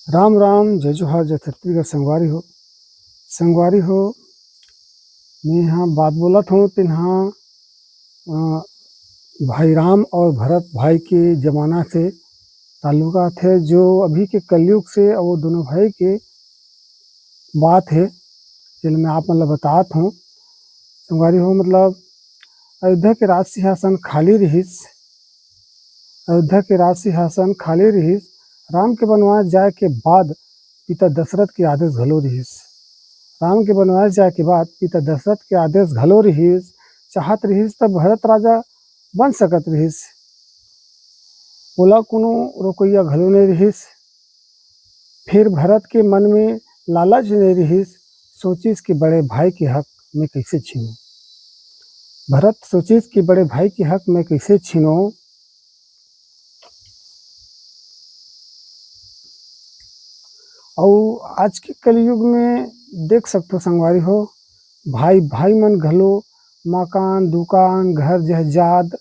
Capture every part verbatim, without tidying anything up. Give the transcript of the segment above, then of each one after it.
राम राम, जय जोहार, जय छत्तीसगढ़ संगवारी हो। संगवारी हो, मैं यहाँ बात बोलत हूँ, तेन हा, अ, भाई राम और भरत भाई के जमाना से ताल्लुकात है, जो अभी के कलयुग से और वो दोनों भाई के बात है, जेला मैं आप मन ला बतात हूँ। संगवारी हो, मतलब, अयोध्या के राज सिंहासन खाली रिहिस, अयोध्या के राज सिंहासन खाली रिहिस। राम के बनवास जाए के बाद पिता दशरथ के आदेश घलो रिहिस। राम के बनवास जाए के बाद पिता दशरथ के आदेश घलो रिहिस। चाहत रिहिस त भरत राजा बन सकत रिहिस, ओला कोनो रोकइया घलो नइ रिहिस। फिर भरत के मन में लालच नइ रिहिस, सोचिस कि बड़े भाई के हक मैं कइसे छीनूं। भरत सोचिस कि बड़े भाई के हक मैं कइसे छीनूं। अउ आज के कलयुग में देख सकथो संगवारी हो, भाई भाई मन घलो मकान, दुकान, घर जायदाद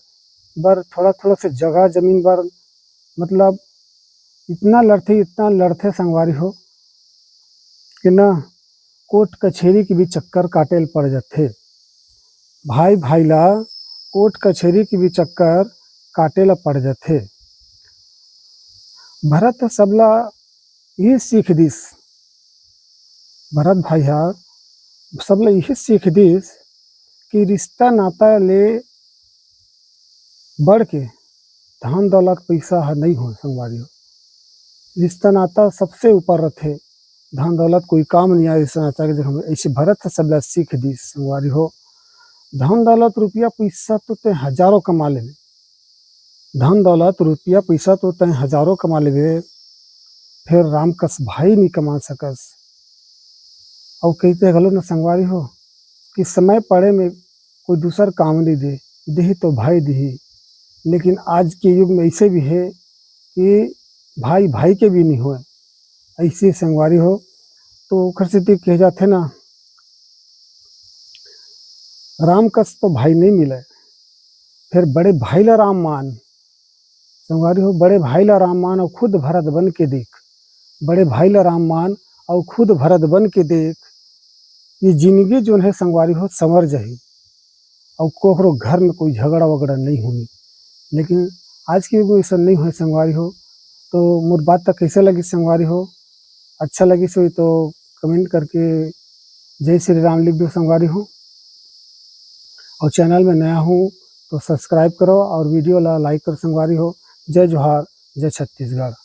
बर, थोड़ा थोड़ा से जगह जमीन बर, मतलब, इतना लड़थे, इतना लड़थे संगवारी हो कि ना, कोर्ट कचेरी के भी चक्कर काटे ल पड़ जाथे। भाई भाई ला कोर्ट कचेरी के भी चक्कर काटे ल पड़ जाथे। भरत सबला यही सीख दिस, भरत भाई हा सबला यही सीख दिस कि रिश्ता नाता ले बढ़ के धन दौलत पैसा ह नहीं हो संगवारी हो। रिश्ता नाता सबसे ऊपर रथे, धन दौलत कोई काम नहीं आए रिश्ता नाता के जगह में। ऐसे भरत ह सबला सीख दिस संगवारी हो। धन दौलत रुपया पैसा तो तय हजारों कमा लेबे, धन दौलत रुपया पैसा तो तय हजारों कमा लेबे, फिर राम कस भाई नहीं कमा सकस। अउ कहिथे घलो न संगवारी हो कि समय पड़े में कोई दूसर काम नहीं दे, दिही तो भाई दिही। लेकिन आज के युग में ऐसे भी है कि भाई भाई के भी नहीं होए, ऐसे संगवारी हो। तो ओखर सेती कहे जाथे ना, राम कस तो भाई नहीं मिले, फिर बड़े भाई ला राम मान। संगवारी हो, बड़े भाई ला राम मान और खुद भरत बन के देख, बड़े भाई ला राम मान और खुद भरत बन के देख, ये जिंदगी जोन है संगवारी हो संवर जाही और कोखरो घर में कोई झगड़ा वगड़ा नहीं होही। लेकिन आज के युग में ऐसा नहीं होए संगवारी हो। तो मोर बात तक कैसे लगी संगवारी हो, अच्छा लगी सोई तो कमेंट करके जय श्री राम लिख दो संगवारी हो। और चैनल में नया हूँ तो सब्सक्राइब करो और वीडियो ला लाइक करो संगवारी हो। जय जोहार, जय छत्तीसगढ़।